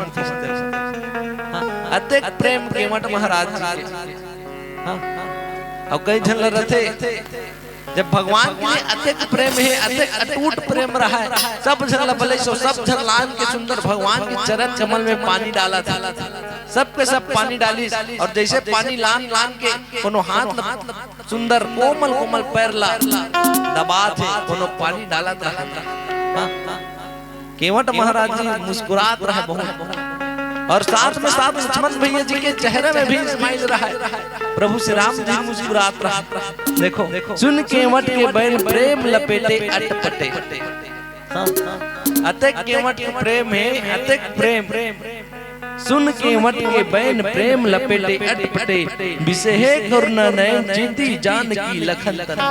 हाँ, अतेक प्रेम केवट महाराज जी के। हाँ, अउ कई झन ल रथे, जब भगवान के लिए अतेक प्रेम हे, अतेक अटूट प्रेम रहय, सब झन ल बलइस, सब झन लान के सुंदर भगवान के चरण कमल में पानी डालत हे। सबके सब पानी डालिस अउ जइसे पानी लान लान के कोनो हाथ ल सुंदर कोमल कोमल पैर ला दबात हे, कोनो पानी डालत रहय। हाँ, हाँ। केवट महाराज जी मुस्कुरात रहय बहुत, अउ साथ में साथ लक्ष्मण भैया जी के चेहरा में भी smile रहय। प्रभु श्री राम जी मुस्कुरात रहय। देखो, सुन केवट के बैन प्रेम लपेटे अटपटे। हाँ, अतेक केवट के प्रेम हे, अतेक प्रेम। सुन केवट के बैन प्रेम लपेटे अटपटे, बिसहे करुणा नैन जेती जानकी लखन तन।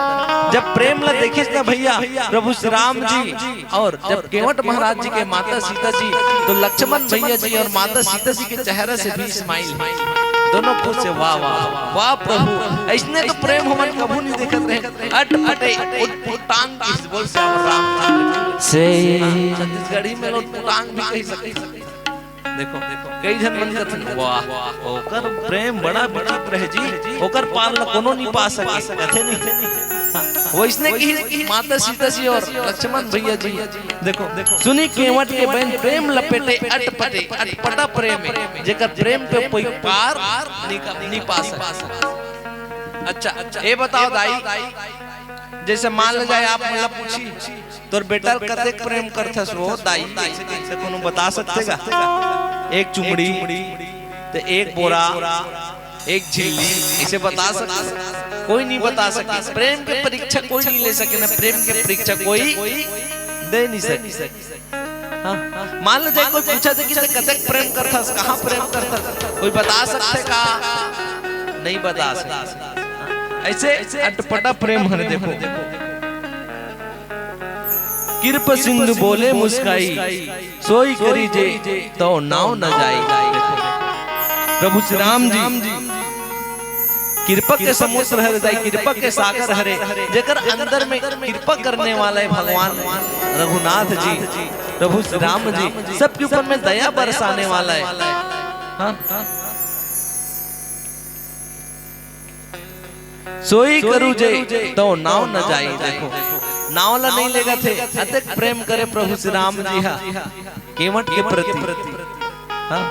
जब प्रेम ला देखिस ना भैया प्रभु श्री राम जी अउ जब केवट महाराज जी के माता सीता जी, तो लक्ष्मण भैया जी अउ माता सीता जी के चेहरा से भी smile हे। दोनों खुश हे, "वाह, वाह, वाह प्रभु, अइसने तो प्रेम हमन कभू नइ देखत रहेन।" अटपटे, उटपुटांग, इस बोल से रामचंद्र से। हाँ, छत्तीसगढ़ी में लोग पुटांग भी कहि सकथे। देखो, कई झन मन कथे, "वाह, ओकर प्रेम बड़ा विचित्र हे जी, ओकर पार ला कोनो नइ पा सके," कथे नहीं। हाँ, वइसने कि माता सीता जी अउ लक्ष्मण भैया जी, देखो, सुनी केवट के बैन प्रेम लपेटे अटपटे, अटपटा प्रेम हे, जेकर प्रेम के कोई पार नइ, नइ पा सके। अच्छा, ये बताओ दाई, जइसे मान ले जाए आप मोला पूछी, "तोर बेटा ल कतेक प्रेम करथस वो दाई?" अइसे, अइसे कोनो बता सकथे का? एक चुमड़ी, त एक बोरा, एक झिल्ली, अइसे बता सकथे? कोई नइ बता सके। प्रेम के परीक्षा कोई नइ ले सके ना, प्रेम के परीक्षा कोई दे नइ सके। हाँ, मान ले जाए कोई पूछथे कि "तैं कतेक प्रेम करथस, कहाँ प्रेम करथस?" कोई बता सकथे का? नइ बता सके। अइसे अटपटा प्रेम हरे। देखो, कृप सिंधु बोले मुस्काई, सोई करी जे तौ नाव न जाई। देखो, प्रभु श्री राम जी कृपा के समुद्र हरे दाई, कृपा के सागर हरे, जेकर अंदर में कृपा करने वाला हे भगवान रघुनाथ जी, प्रभु श्री राम जी, सबके ऊपर में दया बरसाने वाला हे। हाँ? सोई करू जे तौ नाव न जाई। देखो, नाव ला नइ लेगथे, अतेक प्रेम करे प्रभु श्री राम जी हा केवट के प्रति। हाँ?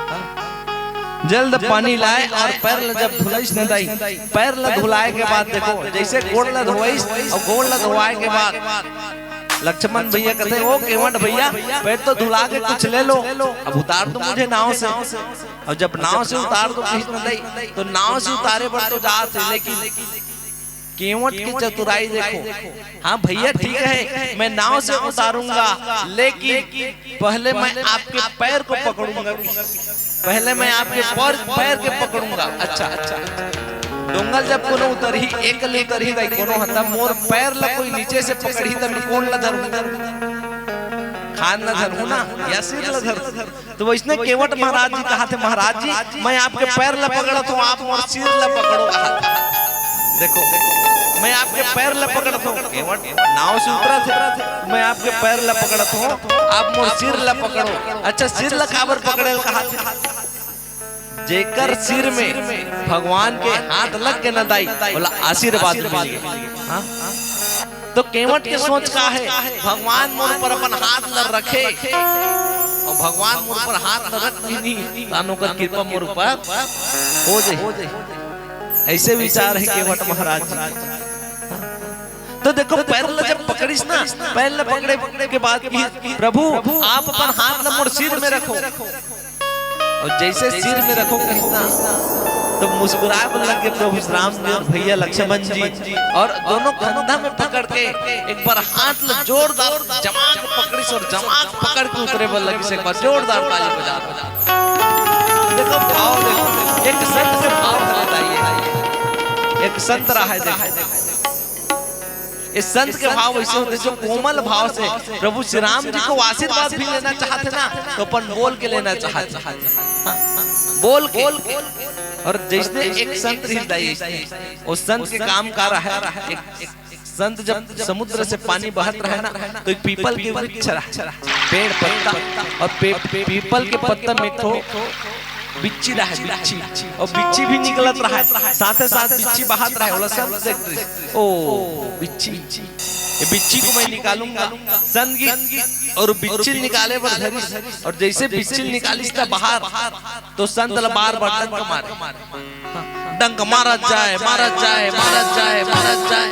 जल ल पानी लाए अउ पैर ला जब धुलाइस न दाई, पैर ला धुलाए के बाद देखो, जइसे गोड़ ला धोवाइस अउ गोड़ ला धोवाए के बाद लक्ष्मण भैया कहते हैं, "ओ केवट भैया, पैर तो धुला के कुछ ले लो, अब उतार दो मुझे नाव से।" और जब नाव से उतार दो कहिस न दाई, तो नाव से उतारे बर तो जात हे, लेकिन केवट के चतुराई देखो। "हाँ भैया, ठीक है, मैं नाव से उतारूंगा, लेकिन पहले मैं आपके पैर को पकड़ूंगा, पहले मैं आपके पैर, पैर के पकड़ूंगा।" अच्छा, अच्छा, अच्छा। डोंगल जब कोनो उतरही, एकले उतरही दाई कोनो ह, त मोर पैर ला कोई नीचे से पकड़ही, त मैं कोन ला धरूं? खान ला धरूं ना, या सिर ला धरूं? तो वैसने केवट महाराज जी कहाथे, "महाराज जी, मैं आपके पैर ला पकड़त हूँ, आप मोर सिर ला पकड़ो," कहाथे। देखो, "मैं आपके पैर ला पकड़त हूँ," केवट नाव से उतरत हे, "मैं आपके पैर ला पकड़त हूँ, आप मोर सिर ला पकड़ो।" अच्छा, सिर ला काबर पकड़े ल कहाथे? जेकर सिर में भगवान के हाथ लग के न दाई, ओला आशीर्वाद मिल गे। हाँ? तो केवट के सोच का हे? भगवान मोर ऊपर अपन हाथ ल रखे, और भगवान मोर ऊपर हाथ ल रख भी नहीं, तानो कर कृपा मोर ऊपर हो जाए। ऐसे विचार हे केवट महाराज जी। तो देखो, पैर ल जब पकड़िस ना, पैर ल पकड़े के बाद भी, "प्रभु, आप अपन हाथ ल मोर सिर में रखो।" और जैसे सिर में रखो कहिस ना, तो मुस्कुराए बर लग गे प्रभु श्री राम जी और भैया लक्ष्मण जी, और दोनों कंधा में पकड़ के एक बार हाथ ल जोरदार जमा के पकड़िस और जमा के पकड़ के उतरे बर लगिस। एक बार जोरदार ताली बजा दो। देखो भाव, देखो, एक संत के भाव हरे दाई, एक संत रहा है, देखो। ये संत के भाव ऐसे होते जो कोमल भाव से प्रभु श्री राम जी को आशीर्वाद भी लेना चाहते ना, तो अपन बोल के लेना चाहते, बोल के। और जैसे एक संत हृदय, वो संत के काम का रहा है, एक संत जब समुद्र से पानी बहत रहे ना, तो एक पीपल के वृक्ष रहा, पेड़ पत्ता, और पे-, पीपल के पत्ता में एक ठो बिच्छी रहा है, बिच्छी। और बिच्छी भी निकलत रहा है, साथे साथ बिच्छी बहत रहा है। ओला संत देख रही, "ओ बिच्छी, ये बिच्छी को मैं निकालूंगा।" संत जी और बिच्छी निकाले बर धरिस, और जैसे बिच्छी निकालिस त बाहर, तो संत ल बार बार डंक मारे, डंक मारत जाए, मारत जाए, मारत जाए, मारत जाए।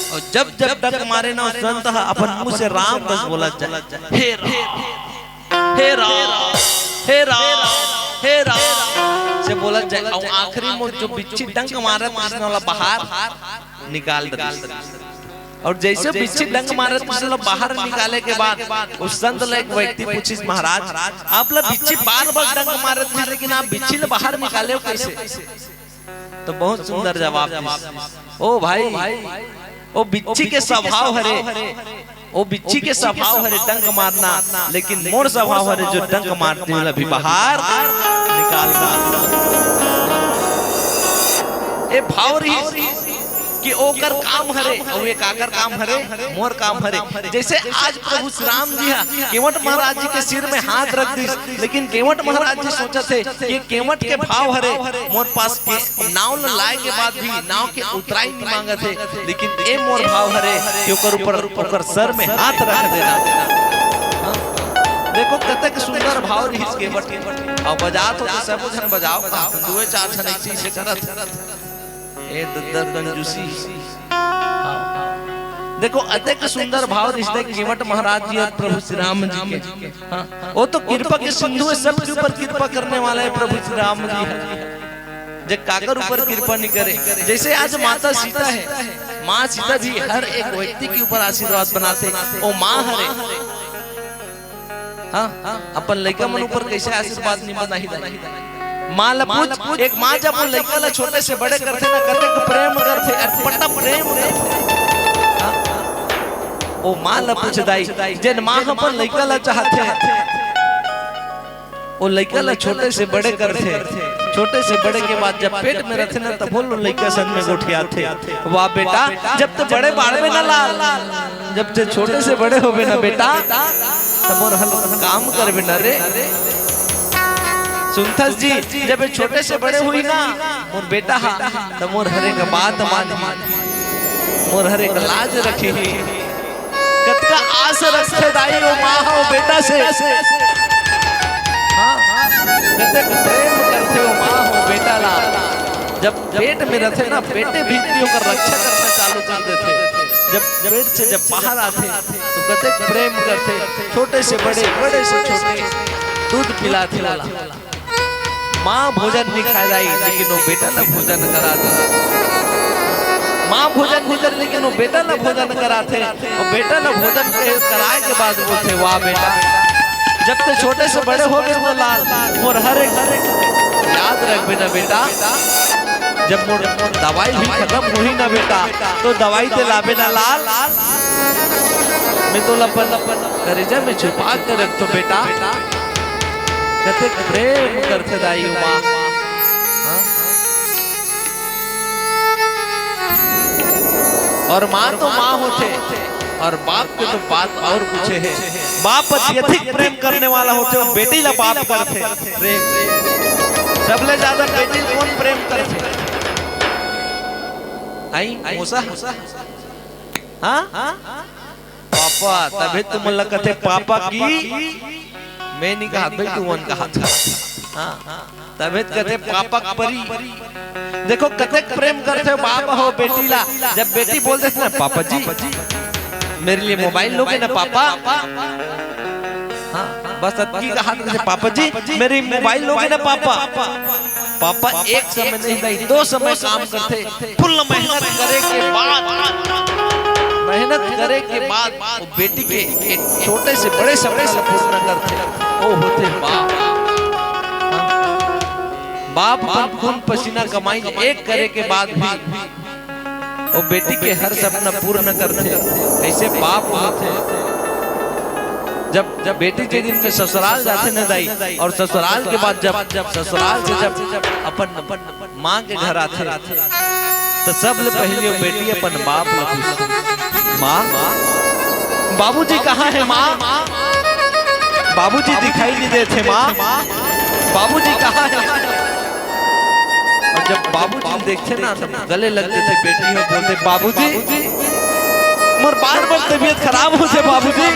और जब जब डंक मारे ना, संत ह अपन मुंह से राम बस बोलत जाए, "हे राम, हे राम, हे राम, हे राम" से बोलत जाए। और आखिरी में जो बिच्छी डंक मारत, कृष्ण वाला बाहर निकाल दे। और जैसे बिच्छी डंक मारत, कृष्ण वाला बाहर निकाले के बाद उस संत ले एक व्यक्ति पूछिस, "महाराज, आप ला बिच्छी बार बार डंक मारत, लेकिन आप बिच्छी ले बाहर निकाले हो कैसे?" तो बहुत सुंदर जवाब दिस, "ओ भाई, ओ बिच्छी के स्वभाव हरे, ओ बिच्छी के स्वभाव हरे डंक मारना, लेकिन मोर स्वभाव हरे जो डंक मारती हूँ, अभी बाहर निकालना।" ए भाव रही कि ओकर काम हरे, अउ ये काकर काम हरे, मोर काम हरे। जैसे आज प्रभु श्री राम जी हा केवट महाराज जी के सिर में हाथ रख दिस, लेकिन केवट महाराज जी सोचत हे कि केवट के भाव हरे, मोर पास के नाव ल लाए के बाद भी नाव के उतराई नहीं मांगत हे, लेकिन ए मोर भाव हरे कि ओकर ऊपर, ओकर सर में हाथ रख देना। हाँ? देखो कतक सुंदर भाव रहिस केवट। अउ बजात हो तो सब झन बजाओ, दुए चार झन एक चीज से करत। ए दद्दा कंजूसी। हाँ। देखो, अतेक सुंदर भाव रिहिस हे केवट महाराज जी और प्रभु श्री राम जी के। हाँ। वो तो कृपा के सिंधु है, सबके ऊपर कृपा करने वाला है प्रभु श्री राम जी है। जे काकर ऊपर कृपा नहीं करे, जैसे आज माता सीता है, माँ सीता भी हर एक व्यक्ति के ऊपर आशीर्वाद बनाथे। वो माँ हरे। हाँ, अपन लइका मन ऊपर कैसे आशीर्वाद नहीं बनाही दाई। माँ ला पूछ, एक माँ जब वो लइका ला छोटे से बड़े करथे ना, कतेक प्रेम करथे, अटपटा प्रेम करथे। हाँ? ओ माँ ला पूछ दाई, जेन माँ ह अपन लइका ला चाहथे, ओ लइका ला छोटे से बड़े करथे, छोटे से बड़े के बाद जब पेट में रथे ना, तब वो लइका संग में गोठियाथे। वाह बेटा, जब तो बड़े बाढ़ में ना लाल, जब जे छोटे से बड़े होबे ना बेटा, त मोर हर काम करबे ना रे। सुनथस जी, जब ये छोटे से बड़े हुई ना मोर बेटा हा, त मोर हर एक बात मानही, मोर हर एक लाज रखही। कतका आस रखथे दाई वो माँ हा वो बेटा से। हाँ, कतक प्रेम करथे वो माँ हा वो बेटा ला। जब पेट में रथे ना, पेटे भीतरी ओकर रक्षा करना चालू कर देथे। जब जब पेट से जब बाहर आथे, तो कतेक प्रेम करथे, छोटे से बड़े, बड़े से छोटे, दूध पिलाथे ओला। माँ भोजन नइ खाय दाई, लेकिन वो बेटा ला भोजन कराथे। माँ भोजन नइ करे, लेकिन वो बेटा ला भोजन कराथे। अउ बेटा ला भोजन करे, कराय के बाद बोलथे, "वाह बेटा, जब तैं छोटे से बड़े होगे ना लाल, मोर हर एक, हर एक याद रखबे ना बेटा। जब मोर दवाई भी खतम होही ना बेटा, तो दवाई तैं लाबे ना लाल।" मैं तोला अपन, अपन करेजा में छुपा के रखथों बेटा। कतेक प्रेम करथे दाई माँ। हाँ? और माँ तो माँ होथे, और बाप के तो बात और कुछ हे। बाप अत्यधिक प्रेम करने वाला होथे, वो बेटी ला बाप करथे। प्रेम, सबले ज्यादा बेटी कोन प्रेम करथे? आई, मौसा? हाँ? पापा, तभे तुमन ला कथे पापा की, मैं नइ कहत भाई, तुमन कहत। हाँ, तभे त कथे पापा के परी। देखो, कतेक प्रेम करथे बाप हो बेटी ला। जब बेटी बोल देथे ना, "पापा जी, मेरे लिए मोबाइल लोगे ना पापा?" हाँ, बस अतकी कहत रथे, "पापा जी, मेरी मोबाइल लोगे ना पापा?" पापा एक समय नहीं दाई, दो समय काम करथे। फुल मेहनत करे के बाद, मेहनत करे के बाद वो बेटी के एक छोटे से बड़े सपना ला पूर्ण करथे। वो होथे बाप। हाँ। बाप अपन खून पसीना कमाई एक करे के बाद भी वो बेटी के हर सपना पूर्ण करथे। ऐसे बाप होथे। जब, जब बेटी जे दिन के ससुराल जाथे न दाई, और ससुराल के बाद जब, जब ससुराल से जब अपन, अपन माँ के घर आथे, त सबले पहले वो बेटी अपन बाप ला पूछथे, "माँ, बाबूजी कहाँ हे माँ? बाबूजी दिखाई नइ देथे माँ, बाबूजी कहाँ हे?" और जब बाबूजी ल देखथे ना, तब गले लग जाथे बेटी ह, बोलथे, "बाबूजी, मोर बार-बार तबीयत खराब होथे बाबूजी,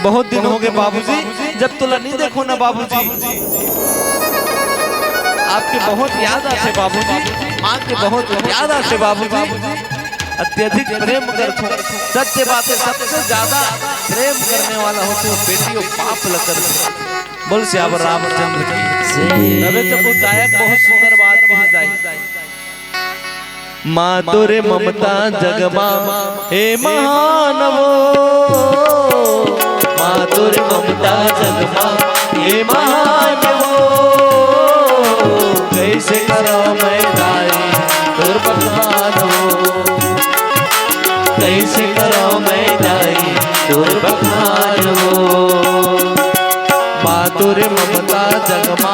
बहुत दिन होगे बाबूजी, जब तोला नइ देखों ना बाबूजी, आपके बहुत याद आथे बाबूजी, माँ के बहुत याद आथे बाबूजी।" अत्यधिक प्रेम करथों, सत्य बात हे, सबसे ज्यादा प्रेम करने वाला होथे वो बेटी, वो बाप ला करथे। बोल सियावर रामचंद्र की। जय। तभे तो कोई गायक बहुत सुंदर बात कहे दाई। माँ तोरे ममता जग मा हे महान वो, माँ तोरे ममता जग मा हे महान वो, कइसे करँव मैं दाई तोर बखान वो, कइसे करँव मैं दाई तोर बखान वो। माँ तोरे ममता जग मा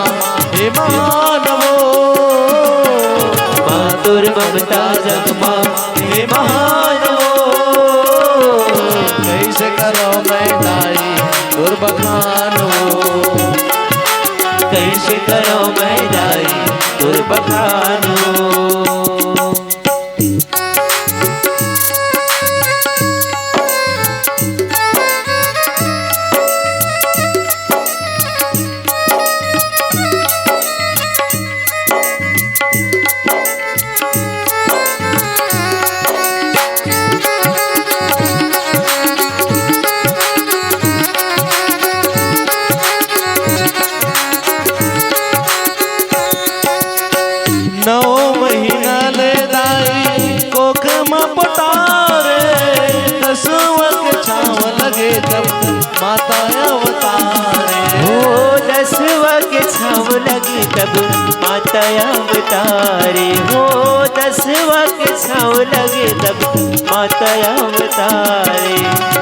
हे महान वो, माँ तोरे ममता जग मा हे महान वो, कइसे करँव मैं दाई तोर बखान वो, कइसे करँव मैं दाई तोर बखान वो। नौ महीना ले दाई कोख म पोटारे, दसवाँ के छाँव लगे तब माता अवतारे। हो दसवाँ के छाँव लगे तब माता अवतारे, हो दसवाँ के छाँव लगे तब माता अवतारे।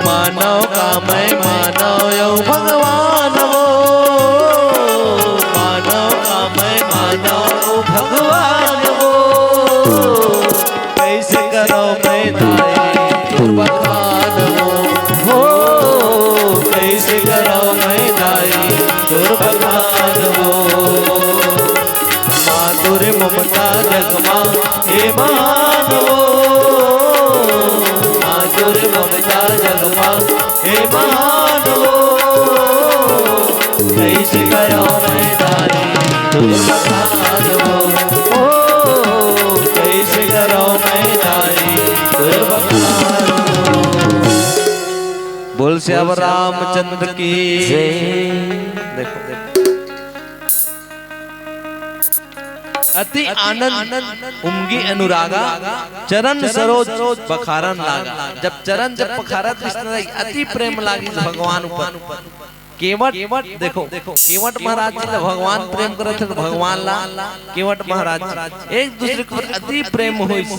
मानव का मैं मानव अउ भगवान वो, मानव का मैं मानव अउ भगवान वो, कइसे करँव मैं दाई तोर बखान वो, हो कइसे करँव मैं दाई तोर बखान वो। माँ तोरे ममता जग मा हे महान वो, माँ तोरे ममता जग मा हे महान वो, श्यावर रामचंद्र की जय। देखो, देखो। अति आनंद उमगी अनुरागा, चरण सरोज पखारन लागा। जब चरण जब पखारत रिहिस ना, अति प्रेम लागिस भगवान ऊपर। केवट, देखो, केवट महाराज जी ला भगवान प्रेम करत हे, तो भगवान ला केवट महाराज जी, एक दूसरे के ऊपर अति प्रेम होइस।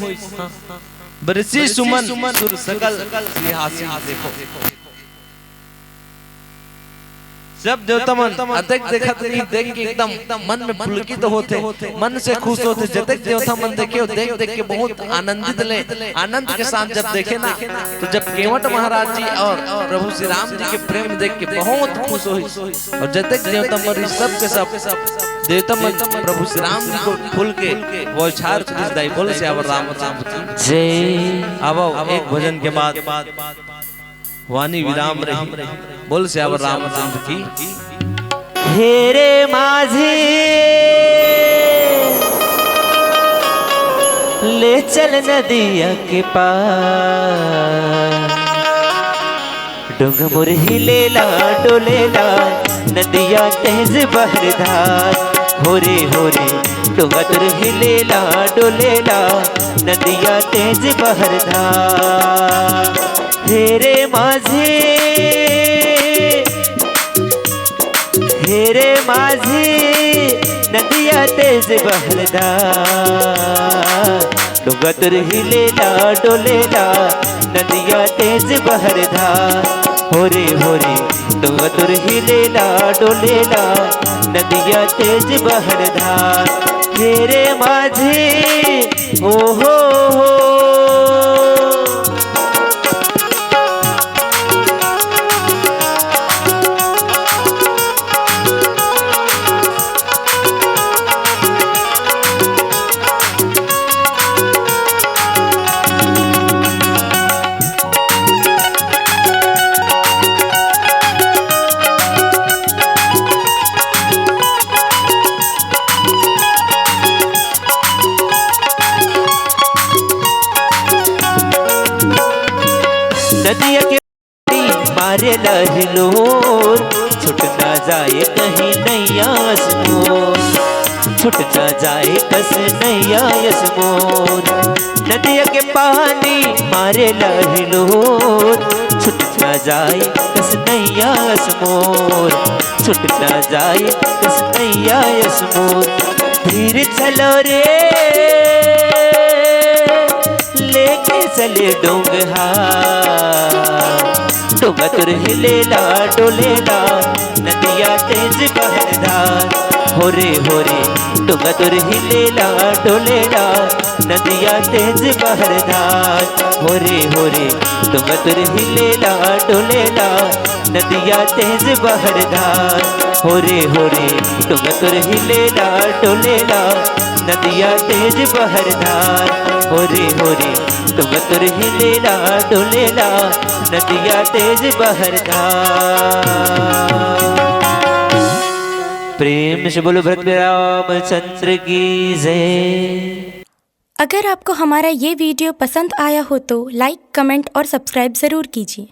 बरसी सुमन सुर सकल श्रीहासी। देखो, सब देवता मन अतेक देखत रही, देख के एकदम मन में पुलकित होथे, मन से खुश होथे। जतेक देवता मन देखे हो, देख देख के बहुत आनंदित ले। आनंद के साथ जब देखे ना, तो जब केवट महाराज जी और प्रभु श्री राम जी के प्रेम देख के बहुत खुश होइस। और जतेक देवता मन रही, सब के सब देवता मन प्रभु श्री राम जी को खुल के बौछार करिस दाई। बोल सियावर रामचंद्र की जय। अब एक भजन के बाद वाणी विराम रही। बोल सियावर रामचंद्र की। हे रे माझी, ले चल नदिया के पार। डोंग मोर हिलेला डोलेला, नदिया तेज बहर धार। हो रे हो रे, डोंगा तोर हिलेला डोलेला, नदिया तेज बहर धार। हे रे माझी, हे रे माझी, नदिया तेज बहर धार। डोंगा तोर हिलेला डोलेला, नदिया तेज बहर धार। हो रे हो रे, डोंगा तोर हिलेला डोलेला, नदिया तेज बहर धार। हे रे माझी, ओ हो हो। नदिया के मारे लहलोर, छूट ना जाए कहीं नैया अस मोर, छूट ना जाए कस नैया अस मोर। नदिया के पानी मारे लहलोर, छूट ना जाए कस नैया अस मोर, छूट ना जाए कस नैया अस मोर। धीर चलो रे, लेके चले डोंगहा। डोंगा तोर हिलेला डोलेला, नदिया तेज बहर धार। हो रे हो रे, डोंगा तोर हिलेला डोलेला, नदिया तेज बहर धार। हो रे हो रे, डोंगा तोर हिलेला डोलेला, नदिया तेज बहर धार। हो रे हो रे, डोंगा तोर हिलेला डोलेला, नदिया तेज बहर धार। हो रे हो रे, डोंगा तोर हिलेला डोलेला, नदिया तेज बहर धार। प्रेम से बोलो भरत रामचंद्र की जय। अगर आपको हमारा ये वीडियो पसंद आया हो तो लाइक, कमेंट और सब्सक्राइब ज़रूर कीजिए।